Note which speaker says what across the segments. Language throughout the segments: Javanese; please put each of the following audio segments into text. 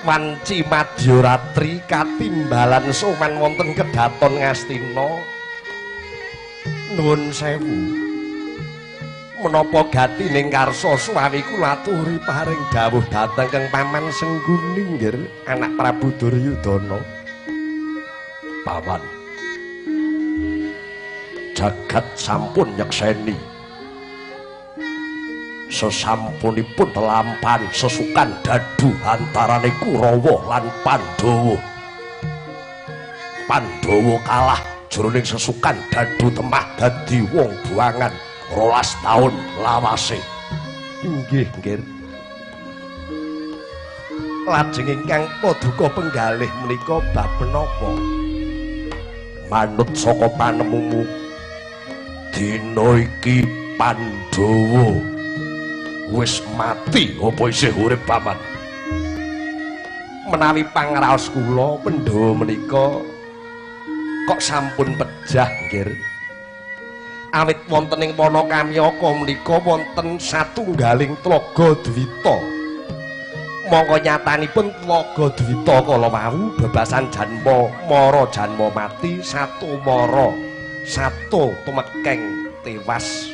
Speaker 1: Wanci madyaratri katimbalan sowan wonten kedaton Ngastina. Nuwun sewu. Menapa gatining karsa suwawi kula aturi paring dawuh dhateng Kang Paman Sengguni nggir anak Prabu Duryudana. Paman, jagat sampun nyekseni sesampunipun lampahan sesukan dadu antarane Kurawa lan Pandhawa. Pandhawa kalah jroning sesukan dadu temah dadi wong buangan 12 taun lawase. Inggih, nggir. Lajeng ingkang paduka penggalih menika bab menapa? Manut saka panemumu, dina iki Pandhawa wis mati apa isih urip, Paman? Menawi pangraos kula, Pandhawa menika kok sampun pejah, nggir. Awit wonten ing wana Kamyaka menika wonten satunggaling tlaga Dwita. Mongko nyatanipun tlaga Dwita kala wau bebasan janma mara janma mati satu mara satu tumekeng tewas.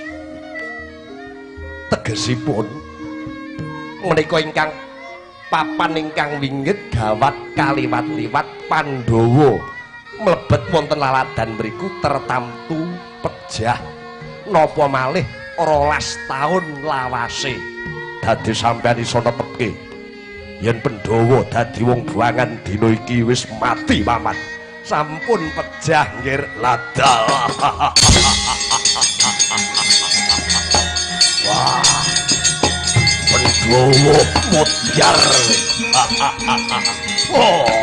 Speaker 1: Tegesipun menika ingkang papan ingkang wingit gawat kaliwat-liwat Pandhawa mlebet wonten laladan mriku tertamtu pejah napa malih 12 taun lawase. Dadi sampeyan iso netepke yen Pandhawa dadi wong buangan dina iki wis mati, Paman. Sampun pejah, nggir. Lada. Wah, Pandhawa modyar. Oh.